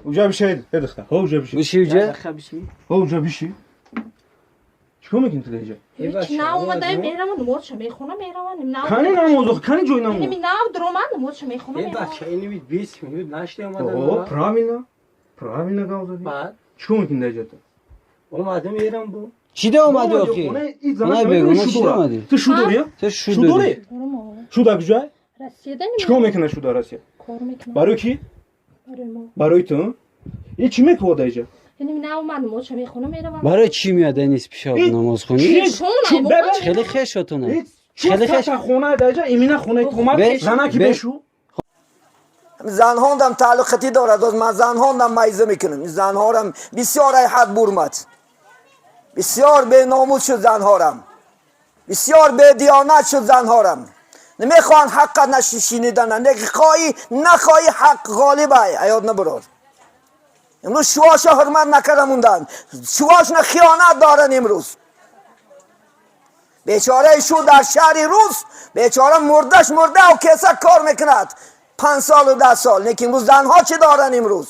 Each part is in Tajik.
Уҷа бишед, духтар. Ҳо, уҷа бишед. Биши уҷа. Ҳо, уҷа биши. Чикор мекунӣ ту даиҷа? На омадаем, меравам, намозша мехонам, меравам. Кани намоз, кани ҷои намоз? Ними нав дуромад, намозша мехонам, Э, меравам. бача, иними 20 минут нашти омадам. О, правильно. Правильно гап задӣ. Баъд Чикор мекунӣ даиҷа ту? омадам, мерам бу. Чӣ да омадӣ охи? Зана Хона бегона чӣ омадӣ? Ту шу дорӣ? Ту шу Шу дорӣ? дорӣ? Дорам, о. Шу дар куҷай? Россияда. Чикор мекунад шу дар Россия? Кор мекунам. Барои кӣ? Барои мо. Барои ту? И чӣ мекунад даиҷа? Ними нав омад, намозша мехонам, меравам. Барои чӣ меяд Анис пишоб намозхонӣ? Хеле хешотона. Хеле хеш. Хона даиҷа, имина хонаи тумад, занаки бешу. Занҳондам тааллуқатӣ дорад. Оз ман занҳондам майза мекунам. Занҳорам бисёр айҳат бурмад, бисёр беномус шуд занҳорам, бисёр бедиёнат шуд занҳорам. Намехоҳанд ҳаққа нашинидана. Хоҳӣ нахоҳӣ, ҳақ ғолибай, аёд набурор. Имрӯз шувоша ҳурмат накарда монданд, шувошна хиёнат доранд. Имрӯз бечораи шу дар шаҳри рус бечора мурдаш мурда кеса кор мекунад 5 солу 10 сол. Лекин имрӯз занҳо чӣ доранд? Имрӯз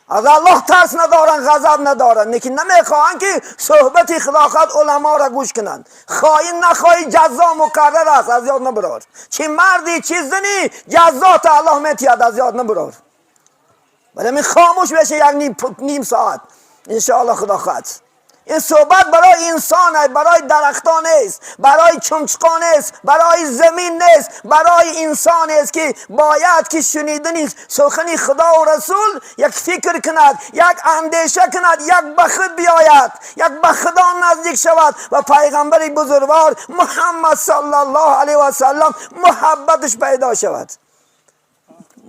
аз Аллоҳ тарс надоранд, ғазаб надоранд, лекин намехоҳанд, ки суҳбати хилофат уламоро гӯш кунанд. Хоҳӣ нахоҳӣ, ҷазо муқаррар аст, аз ёд набурор. Чӣ марди, чӣ зани, ҷазота Аллоҳ метиҳад, аз ёд набурор. Вале ми хомӯш беше як ним соат, иншоалло, худо хоҳад. Ин суҳбат барои инсон, барои дарахтон нест, барои чумчуқо нест, барои замин нест, барои инсон аст, ки бояд ки шунидани сухани худову расул як фикр кунад, як андеша кунад, як ба худ биёяд, як ба худо наздик шавад ва пайғамбари бузургвор Муҳаммад саллаллоҳу алайҳи васаллам муҳаббаташ пайдо шавад.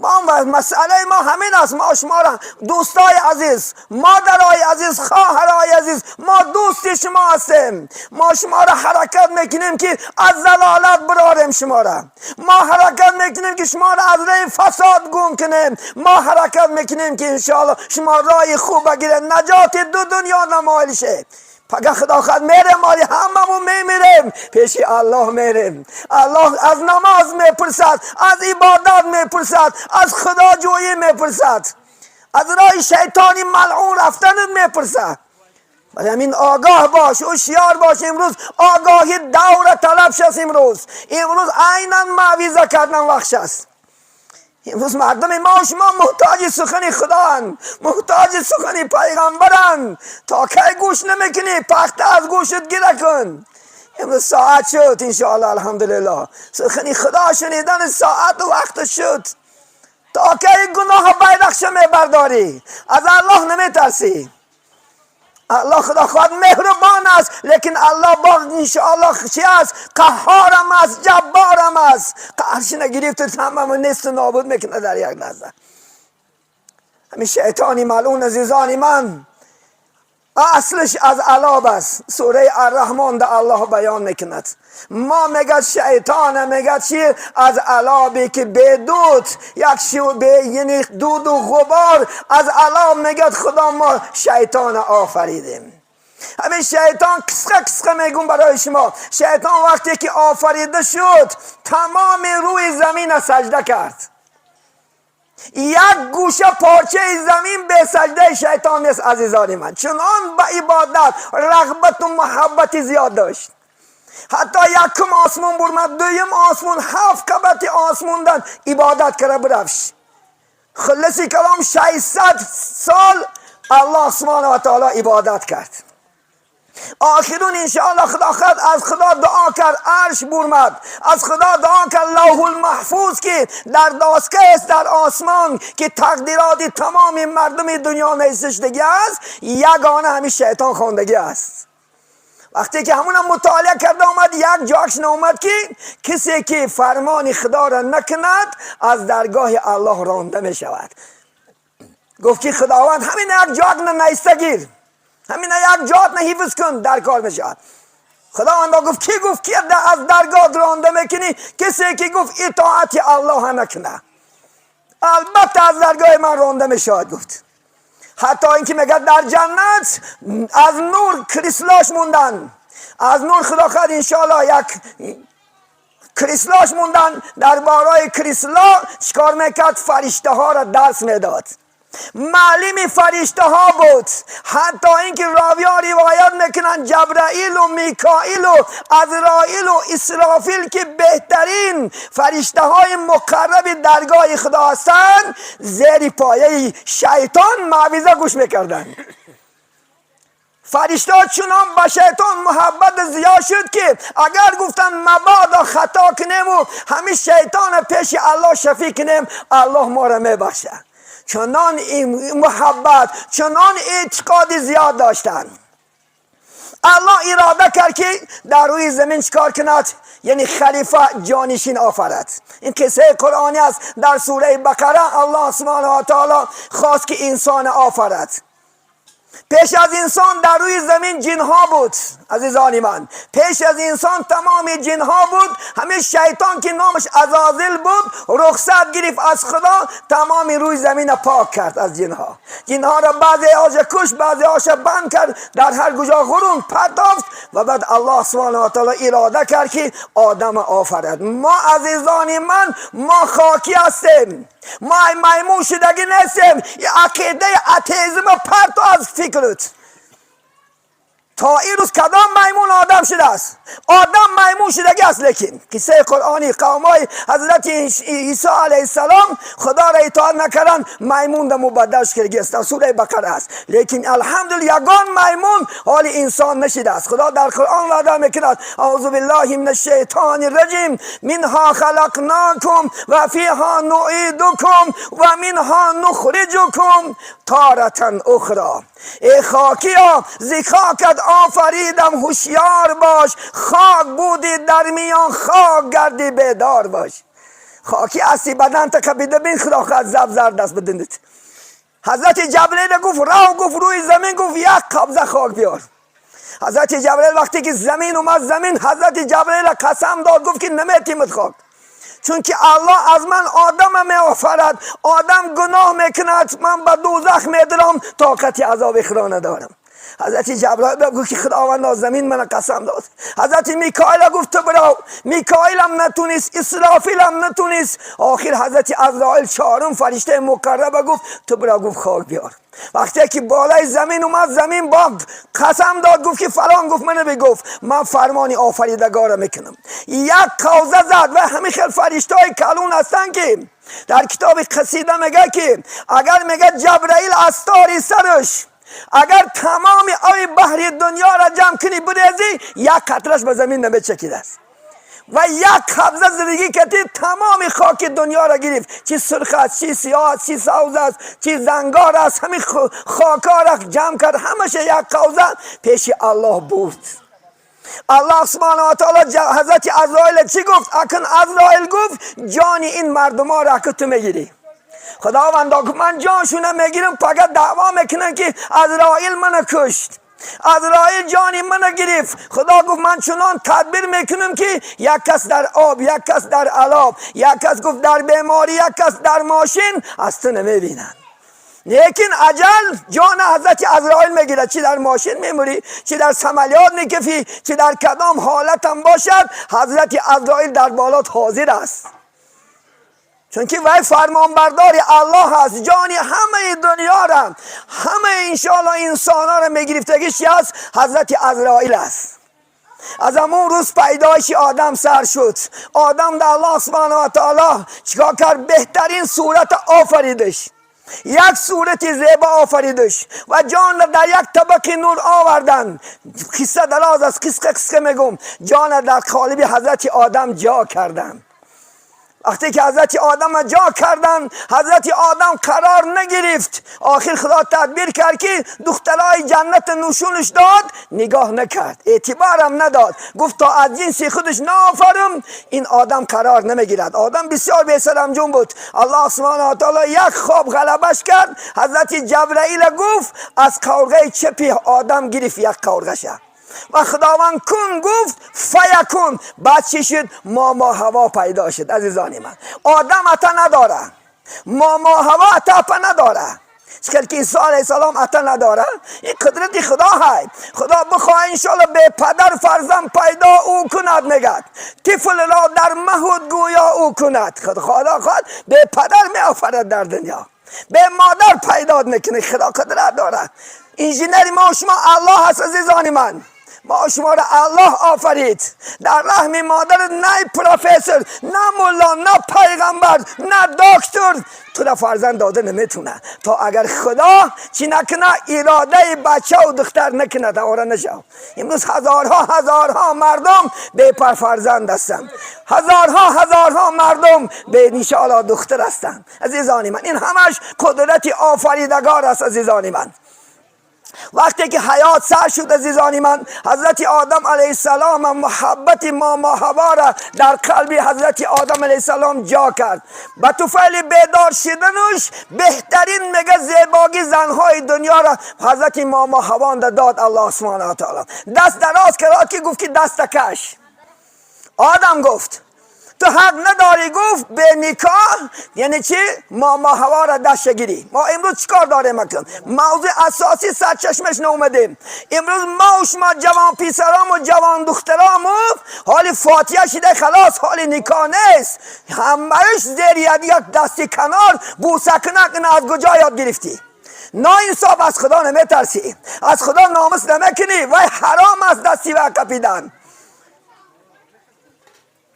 Мо масъалаи мо ҳамин аст. Мо шуморо, дӯстои азиз, модарои азиз, хоҳарои азиз, мо дӯсти шумо ҳастем. Мо шуморо ҳаракат мекунем, ки аз залолат бирорем шуморо. Мо ҳаракат мекунем, ки шуморо аз роҳи фасод гум кунем. Мо ҳаракат мекунем, ки иншоалло шумо роҳи хуб бигиред, наҷоти ду дунё намоил ше. Пага, худо хоҳад, мерем, оли ҳамамон мемирем, пеши Аллоҳ мерем. Аллоҳ аз намоз мепурсад, аз ибодат мепурсад, аз худоҷӯӣ мепурсад, аз роҳи шайтони малъун рафтанат мепурсад. Барои ҳамин огоҳ бош, ҳушёр бош. Имрӯз огоҳӣ давра талаб шаст. Имрӯз айнан мавъиза кардан вақт шаст. Имрӯз мардуми мо шумо муҳтоҷи сухани худоанд, муҳтоҷи сухани пайғамбаранд. То кай гӯш намекунӣ? Пахта аз гӯшат гира кун. Имрӯз соат шуд, иншоалло, алҳамдулилло, сухани худо шунидани соату вақту шуд. То кай гуноҳа байрақша мебардорӣ? Аз Аллоҳ наметарсӣ? Аллоҳ, худо хоҳад, меҳрубон аст, лекин Аллоҳ бо, иншоаллоҳ, чи аст? Қаҳҳорам аст, ҷабборам аст. Қаҳршина гирифту ҳамамо несту нобуд мекунад дар як лаҳза. Ҳамин шайтони малъун, азизони ман, аслиш аз алоб аст. Сураи Арраҳмон да Аллоҳ баён мекунад. Мо мегад, шайтона мегад чи? Аз алобе ки бедуд як бе, яъне дуду ғубор, аз алоб, мегад худо, мо шайтона офаридем. Ҳамин шайтон, қисқа қисқа мегум барои шумо, шайтон вақте ки офарида шуд, тамоми рӯи замина саҷда кард. Як гӯша порчаи замин бесаҷдаи шайтон нест, азизони ман. Чунон ба ибодат рағбату муҳаббати зиёд дошт. Ҳатто якум осмон бурмад, дуюм осмон, ҳафт қабати осмондан ибодат кара бирафш. Хулоси калом, 600 сол Аллоҳ субҳана ва таоло ибодат кард. Охирун, иншоалло, худо хоҳад, аз худо дуо кард, арш бурмад, аз худо дуо кард, лавҳул маҳфуз, ки дар доска аст дар осмон, ки тақдироти тамоми мардуми дунё навишташудагӣ аст, ягона ҳамин шайтон хондагӣ аст. Вақте ки ҳамуна мутолиа карда омад, як ҷош наомад, ки касе ки фармони худоро накунад, аз даргоҳи Аллоҳ ронда мешавад. Гуфт, ки худованд, ҳамин як ҷоқ наиста гир, ҳамина як ҷоатна ҳифз кун, дар кор мешавад. Худовандо гуфт, ки гуфт, ки аз даргоҳ ронда мекунӣ? Касе ки, гуфт, итоати Аллоҳа накуна, албатта аз даргоҳи ман ронда мешавад, гуфт. Ҳатто инки мегӯяд, дар ҷаннат аз нур креслош мондан, аз нур, худо хоҳад, иншоалло, як креслош мондан. Дар бораи кресло чикор мекард? Фариштаҳоро дарс медод. معلم فرشته ها بود. حتی اینکه راویان روایت میکنن جبرائیل و میکائیل و عزرائیل و اسرافیل که بهترین فرشته های مقرب درگاه خدا هستند، زیر پایه شیطان موعظه گوش میکردن. فرشته چنان به شیطان محبت زیاد شد که اگر گفتن مبادا خطا کنیم و همین شیطان پیش الله شفیع کنیم، الله ما را میبخشه. چنان محبت، چنان اعتقاد زیاد داشتن. الله اراده کرد که در روی زمین چکار کند؟ یعنی خلیفه، جانشین آفرد. این قصه قرآنی است در سوره بقره. الله سبحانه و تعالی خواست که انسان آفرد. پیش از انسان در روی زمین جنها بود. عزیزان من، پیش از انسان تمام جنها بود. همه شیطان که نامش عزازیل بود، رخصت گرفت از خدا، تمام روی زمین پاک کرد از جنها. جنها را بعضی هاش کش، بعضی هاش بند کرد، در هر کجا غرون پرتافت و بعد الله سبحانه و تعالی اراده کرد که آدم آفرد. ما عزیزان من، ما خاکی هستیم، ما میمون شدگی نیستیم. یه عقیده اتئیسم پرتو از فکرت. تا این روز کدام میمون آدم شده است؟ آدم میمون شدگی است. لیکن قصه قرآنی، قومای حضرت عیسی علیه السلام خدا را اطاعت نکردن، میمون در مبدل شده است. در سوره بقره است. لیکن الحمدلله یگان میمون حال انسان نشده است. خدا در قرآن وعده میکند: اعوذ بالله من الشیطان الرجیم، منها خلقناکم و فیها نعیدکم و منها نخرجکم تارة اخرى. ای خاکیا، ز خاکت آفریدم، هوشیار باش. خاک بودی در میان، خاک گردی، بیدار باش. خاکی هستی، بدن تا بیده بین، خدا خواهد زب زرد دست بدندت. حضرت جبرئیل گفت رو، گفت روی زمین، گفت یک قبضه خاک بیار. حضرت جبرئیل وقتی که زمین اومد زمین، حضرت جبرئیل قسم داد، گفت که نمیتیمت خاک، چون که الله از من آدم می آفرد، آدم گناه میکند، من به دوزخ میدرم، طاقت عذاب خدا ندارم. حضرت جبرائیل گفت که خداوند زمین من قسم داد. حضرت میکائیل گفت تو برو. میکائیل هم نتونست، اسرافیل هم نتونست. آخر حضرت عزرائیل، چهارم فرشته مقرب، گفت تو برو، گفت خاک بیار. وقتی که بالای زمین اومد زمین، با قسم داد، گفت که فلان. گفت من گفت من فرمانی آفریدگار میکنم. یک قوزه زد و همین خیل فرشته های کلون هستن که در کتاب قصیده میگه که اگر میگه جبرائیل استاری سرش، اگر تمام آی بحر دنیا را جمع کنی بریزی، یک قطرش به زمین نمیچکید است. و یک قبضه زندگی کتی تمام خاک دنیا را گرفت، چی سرخ است، چی سیاه است، چی سبز است، چی زنگار است، همین خاکا را جمع کرد، همش یک قوزه پیش الله بود. الله سبحانه و تعالی حضرت عزرائیل چی گفت؟ اکن عزرائیل گفت جان این مردم ها را که تو میگیری. خداوند گفت من جانشون میگیرم، فقط دعوا میکنن که عزرائیل منو کشت، عزرائیل جانی منو گرفت. خدا گفت من چنان تدبیر میکنم که یک کس در آب، یک کس در علاب، یک کس گفت در بیماری، یک کس در ماشین، از تو نمیبینن. لیکن اجل جان حضرت عزرائیل میگیره. چی در ماشین میموری، چی در سملیات میکفی، چی در کدام حالت هم باشد، حضرت عزرائیل در بالات حاضر است، چون که وی فرمانبردار الله است. جانی همه دنیا را، همه انشاءالله انسان ها را میگرفتگیش است، حضرت عزرائیل است. از همون روز پیدایش آدم سر شد. آدم در الله سبحانه و تعالی چیکار کرد؟ بهترین صورت آفریدش، یک صورت زیبا آفریدش و جان را در یک طبق نور آوردن. قصه دراز است، قصه قصه میگم. جان در قالب حضرت آدم جا کردن. وقتی که حضرت آدم جا کردن، حضرت آدم قرار نگرفت. آخر خدا تدبیر کرد که دخترای جنت نشونش داد، نگاه نکرد، اعتبارم نداد. گفت تا از جنس خودش نآفرم، این آدم قرار نمیگیرد. آدم بسیار بی‌سرانجام بود. الله سبحانه و تعالی یک خواب غلبش کرد. حضرت جبرائیل گفت از قورغه چپی آدم گرفت یک قورغشه و خداوند کن گفت، فیکون. بعد چی شد؟ ماما حوا پیدا شد. عزیزان من، آدم عطا نداره، ماما حوا عطا نداره. چقدر که عیسی علیه السلام عطا نداره. این قدرت خدا های. خدا بخواه انشالله به پدر فرزند پیدا او کند. میگد طفل را در مهد گویا او کند. خدا خواهد به پدر می آفرد در دنیا. به مادر پیدا میکنه. خدا قدرت داره. انجینر ما و شما الله هست عزیزان من. ما شما را الله آفرید در رحم مادر. نه پروفسور، نه ملا، نه پیغمبر، نه دکتر تو را فرزند داده نمیتونه تا اگر خدا چی نکنه، اراده بچه و دختر نکنه تا آره نشو. امروز هزارها هزارها مردم بی پر فرزند هستند. هزارها هزارها مردم به انشاءالله دختر هستند. عزیزان من، این همش قدرت آفریدگار است. عزیزان من، وقتی که حیات سر شد، عزیزان من، حضرت آدم علیه السلام محبت ماما حوا را در قلب حضرت آدم علیه السلام جا کرد. به طفیل بیدار شدنش بهترین میگه زیباگی زنهای دنیا را حضرت ماما حوا داد الله سبحانه و تعالی. دست دراز کرد که گفت که دست کش. آدم گفت تو حق نداری، گفت به نکاح یعنی چی؟ ماما حوا را دست گیری. ما امروز چیکار داریم؟ اکنون موضوع اساسی سرچشمش نومدیم. امروز ما و شما جوان پیسرام و جوان دخترام حال فاتحه شده، خلاص، حال نکاح نیست. همهش زیر یک دستی کنار بوسه کنک. از کجا یاد گرفتی؟ نا انصاف، از خدا نمیترسی، از خدا ناموس نمیکنی. وای حرام است دستی و کپیدن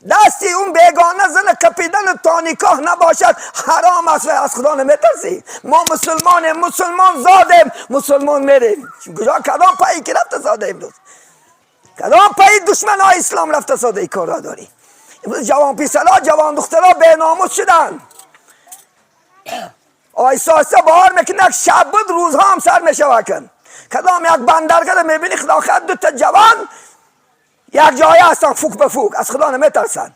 دستی اون بیگانه زن کپیدن تا نکاح نباشد حرام است و از خدا نمیترسی. ما مسلمانیم، مسلمان زادیم، مسلمان میریم. کجا کدام پایی که رفته ساده؟ امروز کدام پایی دشمن های اسلام رفته ساده؟ ای کارا داری. امروز جوان پیسرا، جوان دخترها به ناموس شدن. آیسته آیسته بار میکنه. یک شب بود، روزها هم سر میشه. کن کدام یک بندرگاه میبینی، خدا خد دو تا جوان یک جای هستن، فوک به فوک، از خدا نمیترسن.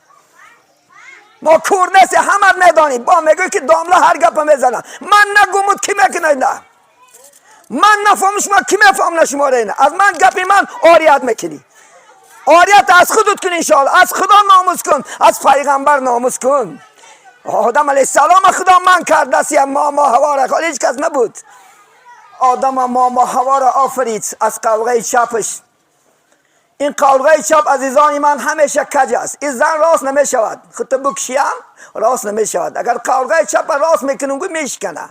ما کور نیستی، همه میدانیم. با میگه که داملا هر گپ میزنه. من نگومود کی میکنه؟ نه من نفهم شما کی میفهم شما را؟ از من گپی من آریت میکنی. آریت از خودت کن انشاءالله. از خدا ناموس کن، از پیغمبر ناموس کن. آدم علیه السلام خدا من کرد دستی ما حوا را، هیچ کس نبود. آدم ما حوا را آفرید از قبرغه چپش. این قبرغه چپ، عزیزان من، همیشه کج است. این زن راست نمی شود. خودت بکشیم راست نمی شود. اگر قبرغه چپ راست میکنم میشکنه.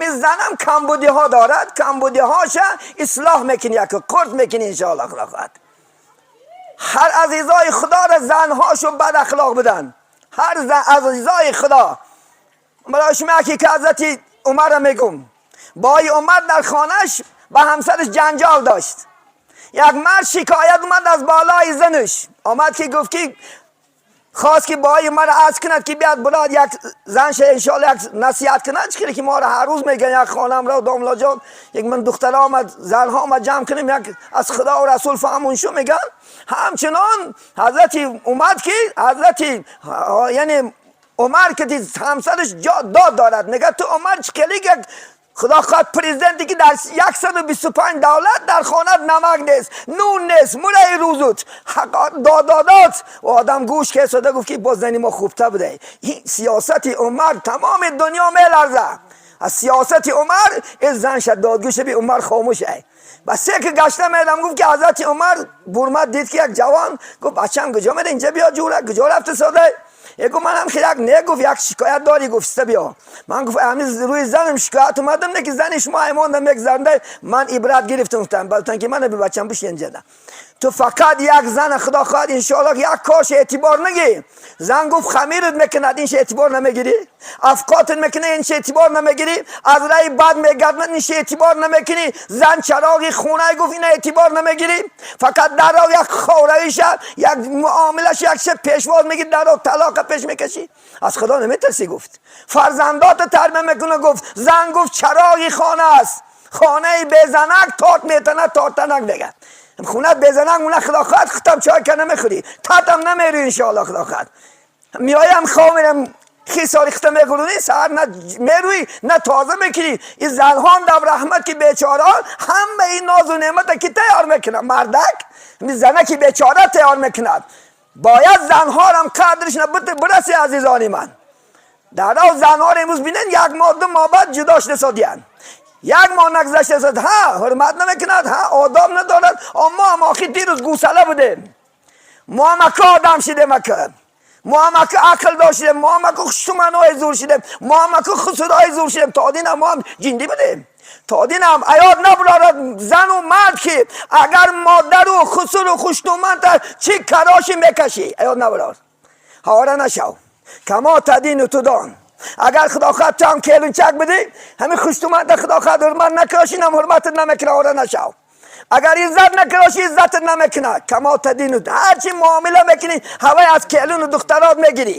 این زنم کمبودی ها دارد، کمبودی هاش اصلاح میکنی، یک قرد میکنی انشاءالله خدا خواهد. هر عزیزای خدا را زنهاشو بد اخلاق بدن، هر زن عزیزای خدا. برای شما یکی که حضرت عمر میگم، بای عمر در خانهش با همسرش جنجال داشت. یک مرد شکایت اومد از بالای زنش، آمد که گفت که خواست که بای عمر عرض کند که بیاد براد یک زنش انشاءالله یک نصیحت کند. چه که ما را هر روز میگن، یک خانم را داملا جان، یک من دختر آمد، زنها آمد، جمع کنیم، یک از خدا و رسول فهمون شو میگن. همچنان حضرت اومد که حضرت یعنی عمر که همسرش داد دارد، میگه تو عمر چه یک خدا خواد پرزیدنتی که در 125 دولت در خانه نمک نیست، نون نیست، مره روزوت داد دادات و آدم گوش که ساده گفت که باز زنی ما خوبتر بوده. این سیاست عمر تمام دنیا میلرزه از سیاست عمر. این زن شد دادگوش بی عمر خاموشه. بس که گشته میدم گفت که حضرت عمر برمد دید که یک جوان، گفت بچم کجا میره؟ اینجا بیا جوره، کجا رفته ساده؟ گفت من هم خیلی نه، گفت یک شکایت داری؟ گفت بیا. من گفت همین روی زنم شکایت اومدم، نه که زن شما ایمان یک زنده من عبرت گرفتم. گفتم بلتن که من به بچم بشین اینجا. تو فقط یک زن خدا خواهد انشاءالله یک کاش اعتبار نگی. زن گفت خمیرت میکند، اینش اعتبار نمیگیری. افکاتت میکنه، اینش اعتبار نمیگیری. از رای بد میگردن، اینش اعتبار نمیکنی. زن چراغی خونه، گفت این اعتبار نمیگیری. فقط در راه یک خورویش، یک معاملش، یک شب پیشواز میگی، در راه طلاق پیش میکشی. از خدا نمیترسی؟ گفت فرزندات تربیه میکنه. گفت زن گفت چراغی خانه است. خانه بزنک تارت میتنه، تارتنک میگه. خونه بزنن اون خدا خواهد ختم چای که نمیخوری، تاتم نمیری انشاءالله. خدا خواهد میایم خواه میرم خیساری ختم میگرونی، سهر نه میروی نه تازه میکنی. این زنها هم در رحمت که بیچاره همه این ناز و نعمت که تیار میکنه مردک، زنه که بیچاره تیار میکند. باید زنها هم قدرش برسی عزیزانی من. در زنها رو امروز بینن، یک ماه 2 ماه بعد جداش نسادیان. یک ماه نگذشته است، ها حرمت نمیکند، ها آداب ندارد. اما هم آخی دیروز گوساله بودیم، ما هم آدم شده مکن. Мо ҳам ака ақл доштем, мо ҳам ака хуштуманҳои зур шидем, мо ҳам ака хусудҳои зур шидем. То динам мо ҳам ҷиндӣ будем. То динам аёд набурорад зану мард, ки агар модару хусуру хуштуманта чӣ кароши мекашӣ, аёд набурор, ҳавора нашав. كما تدين تدان. Агар худо хоҳад, ту ҳам келинчак бидӣ, ҳамин хуштуманта, худо хоҳад, ҳурмат накуноши, нам ҳурматат намекуна, ҳавора нашав. Агар иззат накуноши, иззатат намекуна. كما تدين. Ҳарчи муомила мекунӣ, ҳавай аз келину духтарот мегирӣ.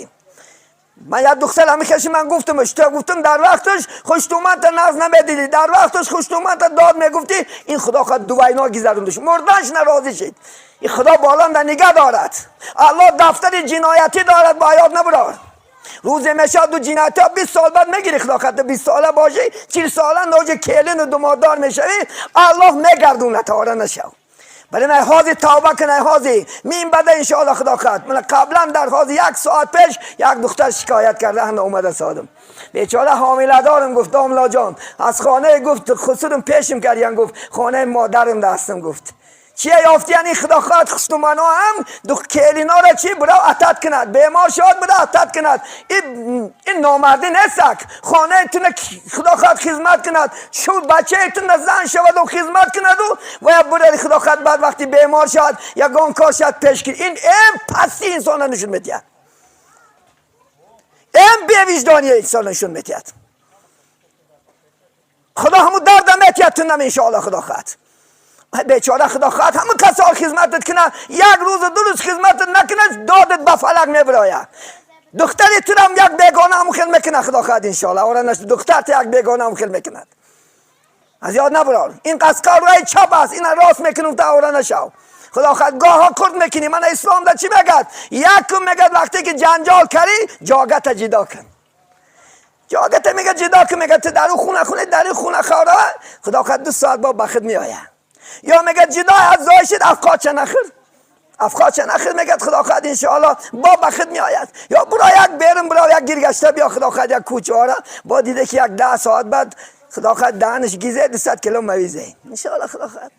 Ман як духтар ҳами хеши ман гуфтамш, ту гуфтам, дар вақташ хуштуманта нағз намедидӣ, дар вақташ хуштуманта дод мегуфтӣ. Ин, худо хоҳад, дувайно гизарундаш, мурданш нарозӣ шид. Ин худо боланда нигаҳ дорад. Аллоҳ дафтари ҷиноятӣ дорад, бо ҳаёт набурор. Рӯзе мешавад, ду ҷиноятҳо 20 сол баъд мегирӣ. Худо хоҳад, 20 сола бошӣ, 40 сола ноҷи келину думоддор мешавӣ, аллоҳ мегардонад, ҳора нашав. Барои ман ҳозир тавба кун, ай ҳозир мин бада, иншоалло, худо хоҳад. Ман қаблан дар ҳозир як соат пеш як духтар шикоят карда ҳанда омада содам. Бечора ҳомиладорам, гуфт, домлоҷон, аз хонаи, гуфт, хусурум пешим кардян, гуфт, хонаи модарам дастам, гуфт. Чия ёфтиян? Ин, худо хоҳад, хуштумано ҳам келинора чи бирав атат кунад, бемор шуд, бира атат кунад. Ин номардӣ нестак. Хонаи туна, худо хоҳад, хизмат кунад, шу бачаи туна зан шаваду хизмат кунаду ва бурари, худо хоҳад, баъд вақти бемор шавад, ягон кор шавад, пеш гир. Ин эм пасти инсона нишон медиҳад, эм бевиҷдонии инсона нишон медиҳад. Худо ҳамун дарда метиҳад тунам, иншоалло, худо хоҳад. Бечора, худо хоҳад, ҳамун касол хизматат куна, як рӯзу 2 рӯз хизматат накуна, додат ба фалак мебирояд. Духтари турам як бегона ҳамун хел мекунад, худо хоҳад, иншоалло. Ора наш, духтарта як бегона ҳамун хел мекунад. Аз ёд набурор, ин қасқар рӯи чап аст, ина рост мекунам, та ора нашав. Худо хоҳад, гоҳҳо курд мекунӣ. Мана ислом да чӣ мегӯяд? Якум мегӯяд, вақте ки ҷанҷол карӣ, ҷогата ҷидо кун. Ҷогата, мега, ҷидо кун. Мега, ту дар хуна хуне, дар хуна хора, худо хоҳад, 2 соат бо ба худ меояд. Ё мегӯяд, ҷидо аз зоишид, афқоча нахӯр, афқоча нахӯр, мегӯяд, худо хоҳад, иншоалло, бо ба худ меояд. Ё буро як берун, буро як гиргашта биё, худо хоҳад, як кӯчаҳора бо дида, ки як 10 соат баъд, худо хоҳад, даҳанаш гизе, 200 кило мавизе, иншоалло, худо хоҳад.